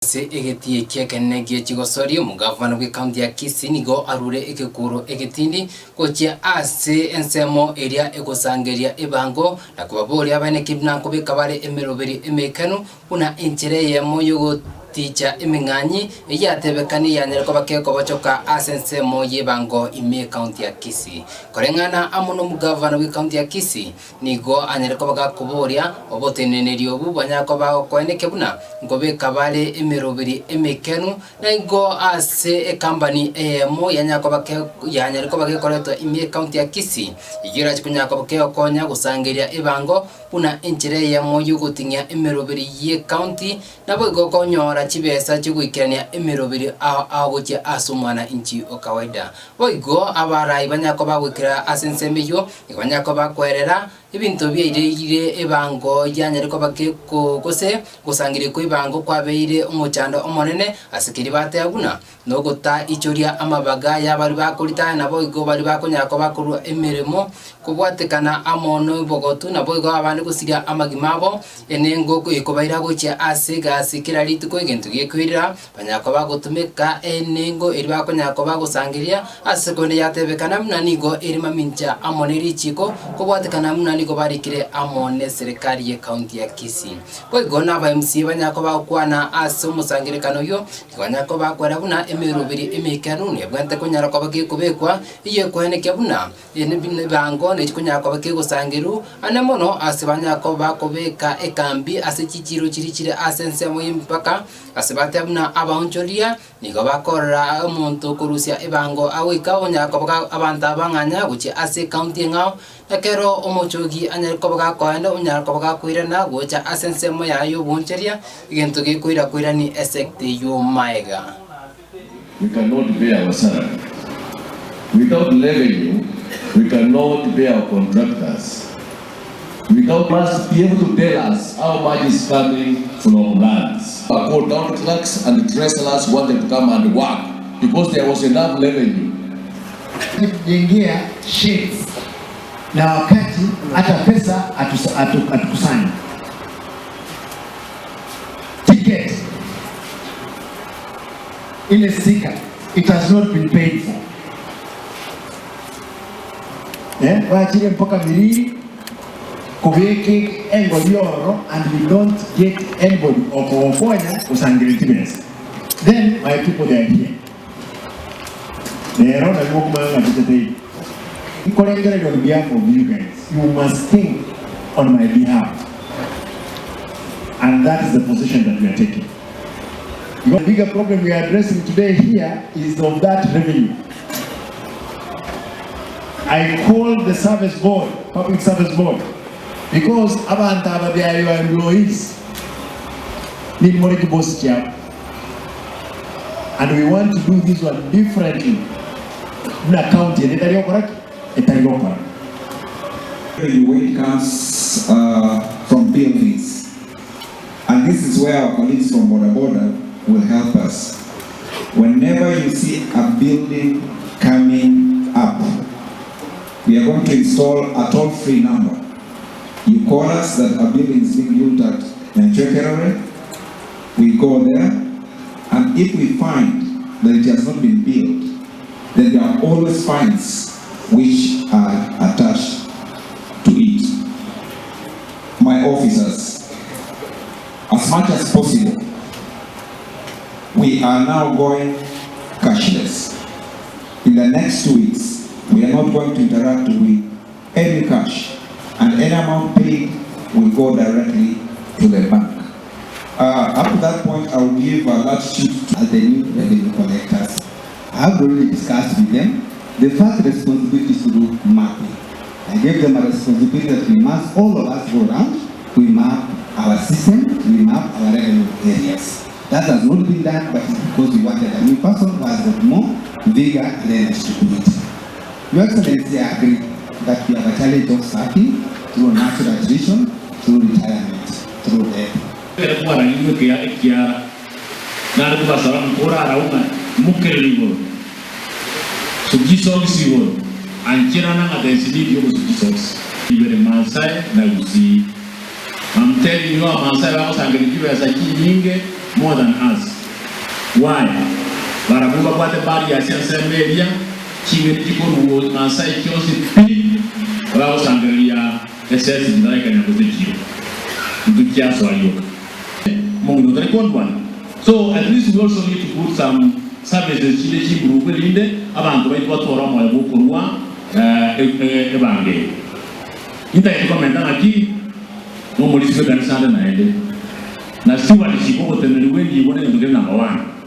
Ase egetii eki ekenene gie chigosori, omogavana bw'ecounty ya Kisii nigo arure egekuro egetindi gochia ase ensemo eria egosangeria ebango na kobaboria abaeneki buna nkobeka bare emeroberi emeikanu buna enchera eyemo y'ogoticha emeng'anyi eyio yatebekani yanyare koba kekobochoka ase ensemo y'ebango ime ecounty ya Kisii. Koreng'ana amo nomogavana bw'ecounty ya Kisii, Nigo anyare koba gakoboria oboteneneri obwo banyare koba gokoenekia buna nkobeka bare emeroberi emekenu, na igo ase ekambani eyemo yanyare koba ke yanyare koba gekoretwa ime ekaunti ya Kisii, eyio erache konyara koba kegokonya gosangeria ebango buna enchera eyemo yogoting'ia emeroberi y'ekaunti, naboigo konyora chibesa chiogoikerania emeroberi ao ao gochia ase omwananchi o kawaida. Boigo abarai banyare koba bagoikera ase ensemo eyio, Nigo banyare koba bakwerera ebinto biaireire ebango yanyare koba geko gose gosangereria kw'ebango kwabeire omochando omonene ase keria bateba buna nogotaichoria amabaga y'abaria bakoritaya naboigo baria bakonyara koba bakorua emeremo kobwatekana amo nobogotu naboigo abande gosiria amagima abo enengo ekobaira gochia ase egasi kera rituko egento gekoirera Banyara koba bagotumeka enengo eria bakonyara koba bagosangereria, ase korende yatebekana buna nigo ere mamincha amo ne richiiko, kobwatekana buna nigo barikire amo neserekari y'ecounty ya Kisii. Boigo na aba MCA banyara koba bagokwana ase omosangererekano oyio, nigo banyara koba bakwera buna emeroberi emeikanu nebwenerete konyara koba gekobekwa, eyio ekoenekia buna Ebiango nechi konyara koba kegosangerwa ane mono ase banyara koba bakobeka ekambi ase chichiiro chiria chire ase ensemo y'emipaka, ase bateba buna abaonchoria nigo bakorora omonto okorusia ebango agoika onyara koba ga abanto aba ng'anya gochia ase ecounty eng'ao, ekero omochogi anyare koba gakoenda onyara koba gakoirana gocha ase ensemo yaye y'oboonchoria, egento gekoira koirani esecta eywo maega. We cannot pay our salary. Without revenue, we cannot pay our contractors. Without must be able to tell us how much is coming from lands. I called town clerks and treasurers wanted to come and work because there was enough revenue. Kujengea sheds na wakati hata pesa hatukusanyi. Ticket ile sticker it has not been paid for. Eh, bachire mpaka Miriri kobeke engori ororo and we don't get anybody okogokonya gosangereria chibesa. Then my people they are here. Rero nari gokumanya ng'a nchichete iga. Nkorengereria on behalf of you guys, you must think on my behalf and that is the position that we are taking. Igo the bigger problem we are addressing today here is of that revenue. I called the service board, public service board, because abanto aba they are your employees, nimore chibosi chiabo. And we want to do this one differently buna county ende etari gokora ki? Etari gokora. When it comes from buildings and this is where our colleagues from boda boda will help us whenever you see a building coming up we are going to install a toll free number you call us that a building is being built at Nyanchwekerere We go there and if we find that it has not been built, then there are always fines which are attached to it. My officers, as much as possible, we are now going cashless. In the next 2 weeks, we are not going to interact with any cash and any amount paid will go directly to the bank. Up to that point, I will give a latitude to the new revenue collectors. I have already discussed with them. The first responsibility is to do mapping. I gave them a responsibility that we must, all of us go around, we map our system, we map our revenue areas. That has not been done, but it's because we wanted a new person who has got more vigor and energy to do it. Your Excellency, I agree that we have a challenge of staffing through natural attrition, through retirement, through death. Ekero kwarangirwe ekiara, nare kobasaba nkorarau ng'a imokerere igoro, sukia chisogisi igoro, ancherana ng'a there is need yogosukia chisogisi. Ibere Maasai na Gusii. I'm telling you Abamaasai bagosangereria chibesa chinyinge. more than us. Why? Barabwo babwate barriers ensemo eria, ching'eni chikorwa Maasai chionsi pi, bagosangereria esesi chitaraikania gose chio. Intwe chiasoa rioka. Omong'ina otari kondwana. So at least we also need to put some services chinde chimprove erinde abanto baito batware omoyo bwokorwa ebango eye. Intagete komenta ng'aki nomorisia bw'ekanisa ande naende na stewardship ogoteneneri bw'enibo negento kere number one.